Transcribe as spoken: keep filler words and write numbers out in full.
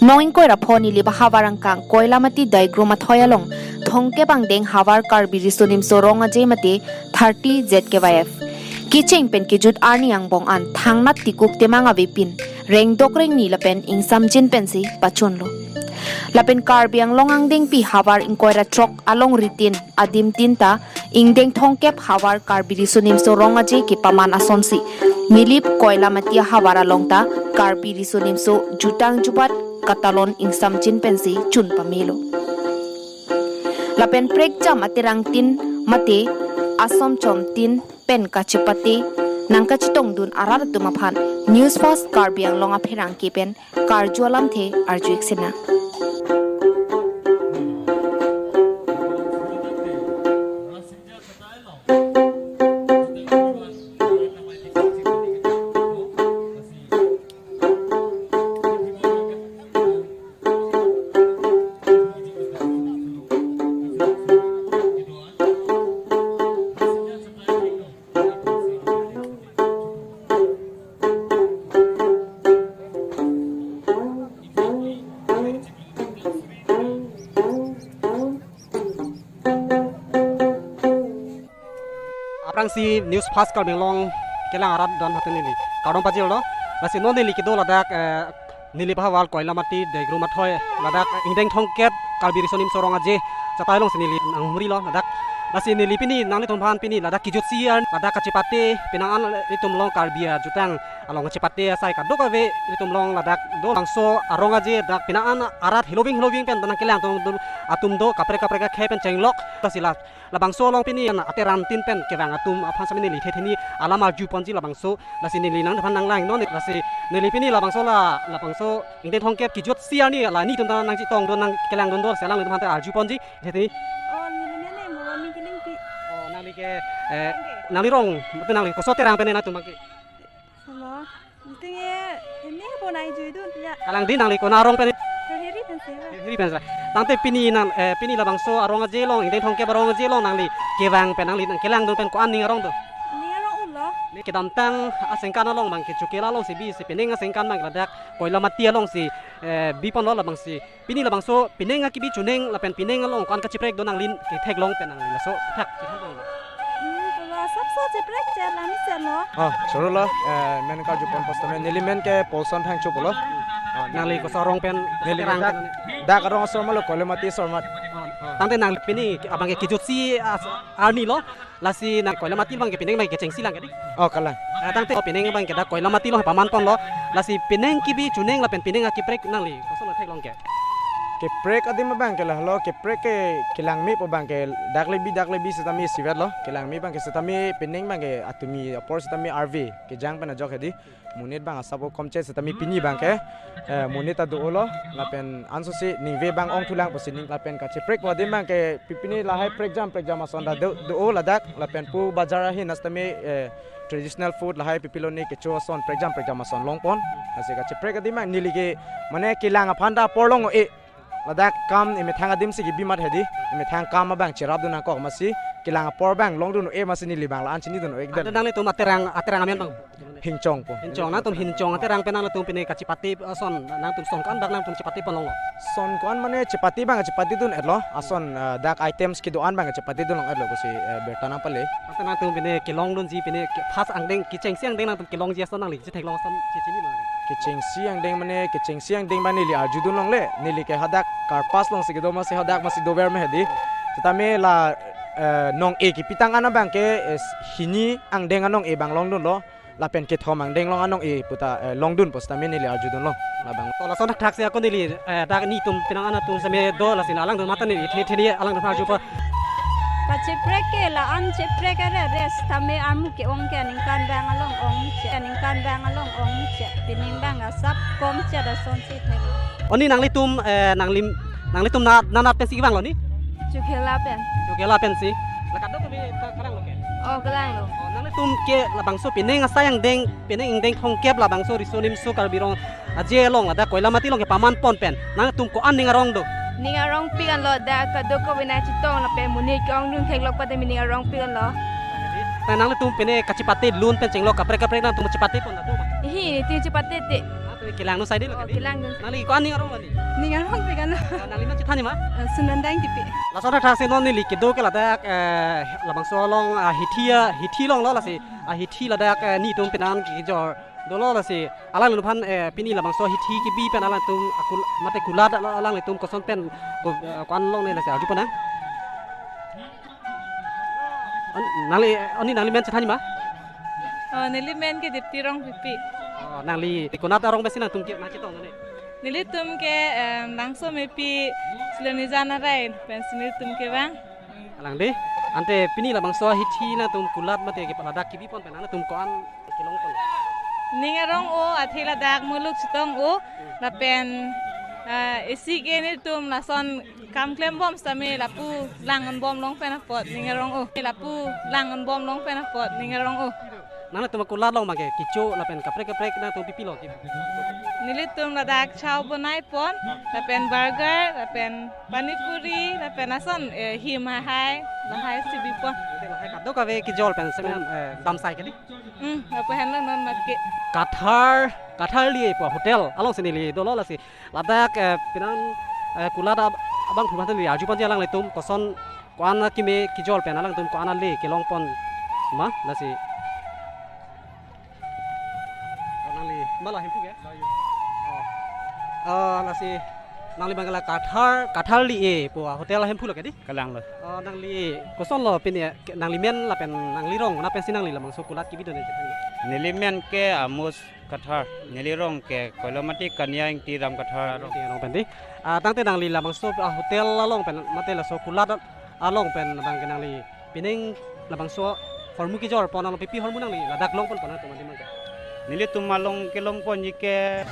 Nong ingkoi ra pho Nilip ahavar angkang Koilamati Daigrum athoi along thongkep angdeng havar Karbi Riso Nimso Rong Aje mate thirty Z K Y F kecheng pen kejut arni angbong an thangnat tikuk temang avepin rengdok rengni lapen ingsamjin pensi pachunlo. Lapen Karbi Anglong angdengpi havar ingkoi ra throk along ritin adim tin ta ingdeng thongkep havar Karbi Riso Nimso Rong Aje kepaman asonsi Nilip Koilamati ahavar along ta Karbi Riso Nimso jutang jubat katalon ingsamjin pensi chun pamelo. Lapen prekjam aterang tin mate asom chom tin pen kachepate nangkachetongdun arat atum aphan News Fast Karbi Anglong apherangke pen karju alamthe arju-ik sinang. Aphrangsi News Fast Karbi Anglong kelang arat don hatun neli kardom pajirlo. Lasi non neli kedo ladak, eh, Nilip ahavar Koilamati Daigrum athoi ladak ingdeng thongkep Karbi Riso Nimso Rong Aje chatai alongsi neli nanghumrilo ladak. Lasi neli pini nanglitum aphan pini ladak kejutsi an ladak kachepate penang an itum along Karbi ajutang along kachepate asai kadokave itum along ladak do labangso arong aje dak penang an arat heloving heloving pen nangkelangdun atum do kaprek kaprek akhei pen chenglok ta sila. Labangso along pini an aterang tin pen kevang atum aphan sami neli thethe ni alam arju ponji labangso. Lasi neli nangphan nanglang non lasi neli pini labangso la labangso ingdeng thongkep kejutsi arni la nitum ta nangchetongdun nangkelangdun do si alanglitum aphan ta arju ponji thethe ni. Oh, neli mene Moroni Kilingpi. Oh, nangli ke, eh, nangli rong, mate nangli koso aterang pen nangtum abangke. Halo. Nting e, ini po nai juidun ya. Kalang di nangli konat arong pen. Hirhiri pensi. Hirhiri pensi. Tangte pini nang, eh, pini labangso arong aje along, ingdeng thongkep arong aje along nangli kevang pen nangli nangkelangdun pen ko-an ning arong do? Ning arong ulo. Ne kedamtang asengkan along abangke Chukela alongsi bisi penang asengkan abang ladak Koilamati alongsi, eh, biponlo labangsi. Pini labangso penang akibi chuneng lapen penang along ko-an kacheprek do nanglin ketheklong pen nangli laso thak chethan dong. Hmm, pulo asapso cheprek chet lami chet lo. Ah, chorolo, eh, men karju pon post men neli men ke Polson Thangcho pulo. Ah, nangli koso arong pen neli kelang dak, pen dak arong asorma lo Koilamati asorma. Tangte nangli pini abangke kejutsi as-, arni lo. Lasi nang Koilamati abangke penang abangke kechengsi lang ke di? Oh, kalang. Eh, tangte penang abangke dak Koilamati along paman ponlo. Lasi penang kibi chuneng lapen penang akiprek nangli koson theklong ke? Keprek adim abangke lahelo, keprek ke kelangme pu abangke dak le bi dak le bi setame isivet lo. Kelangme abangke setame penang abangke atumi apor setame arve kejang pen ajok hedi. Monit abang asap komche setame pini abangke, eh, monit ta do-olo, lapen ansose ningve abang ongthulang pusi ning lapen kacheprek pu adim abangke pi-, pini lahai prekjam prekjam ason ta do, do-o ladak, lapen pu bajar ahin setame, eh, traditional food lahai pipiloni kecho ason prekjam prekjam ason longpon. Lasi kacheprek adim abang neli ke mane kelang aphan ta apor long-o-e. Ladak kam emethang adim si kebi mat hedi. Emethang kam abang cherapdun nangkok amatsi kelang apor abang longdun-o-e amatsi neli abang la-an chinidun-o-e. Ada nanglitum aterang, aterang amen abang? Hinchong po. Hinchong, nangtum Hinchong aterang pen nangtum pini kachepate ason, nangtum son ko-an dak nangtum chepate pon longlo? Son ko-an mane chepate abang chepatedun-etlo. Ason, eh, dak items kedo-an abang chepatedun long-etlo pusi, eh, birta nangpale. Mate nangtum pini kelongdunji pini ke-, first angdeng kechengsi angdeng nangtum kelongji ason nangli chetheklong ason chechini ma? Kechengsi angdeng mane kechengsi angdeng abang neli arjudun longle. Neli ke hadak karpas alongsi kedo amatsi hadak amatsi dover ma hedi. Setame la, eh, nong-e kepitang an abangke, eh, hini angdeng anong-e abang longdunlo. Lapen kethom angdeng along anong-e puta, eh, longdun pu setame neli arjudun long. Labang. To lason thakthak si ako neli, eh, dak nitum penang an atum same do lasi alangtum mate neli the the ni alangtum arju po. Kacheprek ke la-an cheprek are res tame armu ke-ong ke aningkan abang along ong che, aningkan abang along ong che. Pining abang asap komche da sonsi thek. Oni nanglitum, eh, nanglim, nanglitum na, nanat pensi kevanglo ni? Chukela pen. Chukela pensi. La kadokave ka-, kalanglo ke? Oh, kalanglo. Oh, nanglitum ke labangso penang asai angdeng, penang ingdeng thongkep labangso Riso Nimso Karbi Rong Aje along ladak Koilamati along kepaman pon pen nangtum ko-an ning arong do? Ning arongpik anlo dak kadokave nangchetong lapen monit ke-ongdun theklok pate ning arongpik anlo. Tang nanglitum pine kachepate lun pen chenglok kaprek kaprek nangtum chepate pon do ma? Hi, nitum chepate te. Kelang no side lo Oh, kali. Kelang no. Nangli ko-an ning arong lo ni? Ning arong pe kan. Ah, nangli men chethan ma? Eh, Sunandang Tipi. Lason thakthaksi non neli kedo ke ladak, eh, labangso along, ah, hithi, ah, hithi along lo lasi, ah, hithi ladak, eh, netum penan kejor dolo lasi. Alangliphan, eh, pini labangso hithi kebi pen alangtum akul mate kulat alanglitum koson pen ko, eh, ko-an long ne lasi arju pon nang. An-, nangli, ani nangli men chethan ma? Oh, neli men ke Dipti Rongpipi. Oh, nangli konat arong pensi nangtum ke nangchetong ne? Nelitum ke, em, Langso Mepi Silonijan arai pensi nelitum ke bang. Alang de, ante pini labangso hithi nangtum kulat mate ke ladak kebi pon pen nangtum ko-an kelong pon? Ning arong-o, athe ladak muluk chetong-o, lapen, eh, isi ke nelitum lason kam klem bom sitame lapu lang-un bom long pen apot ning arong-o. Lapu lang-un bom long pen apot ning arong-o. Nangtum kulat along abang ke kecho lapen kaprek kaprek nangtum pipi lo ke? Nelitum ladak chow bonai pon, lapen burger, lapen pani puri, lapen ason, eh, him lahai, lahai si bi pon. Lahai kadokave kejor pen semen, eh, dam sai kali. Hmm, apa henlo non mat ke? Kathar, Kathar Li-e pu hotel alongsi neli dolo lasi. Ladak, eh, penan, eh, kulat ab-, abangphu mate neli arju ponji alanglitum koson ko-an akeme kejor pen alangtum ko-an ale kelong pon ma lasi. Oh, nangli ma la Hemphu ke? Oh. Oh, lasi nangli abang la Kathar, Kathar Li-e pu hotel Hemphu lo ke di? Kalang lo. Oh, nangli koson lo pini, nangli men lapen nangli rong, na pensi nangli labangso kulat kebi do ne? Neli men ke Amos Kathar, neli rong ke Koilomati Kania Ingti Ram Kathar arong. Ingti Ram pen di. Ah, tangte nangli labangso, ah, hotel along pen mate laso kulat along pen abang ke nangli pining labangso hormu kejor pon along pipi hormu nangli ladak long pon pon atum adi mangke? Nelitum along kelong ponji ke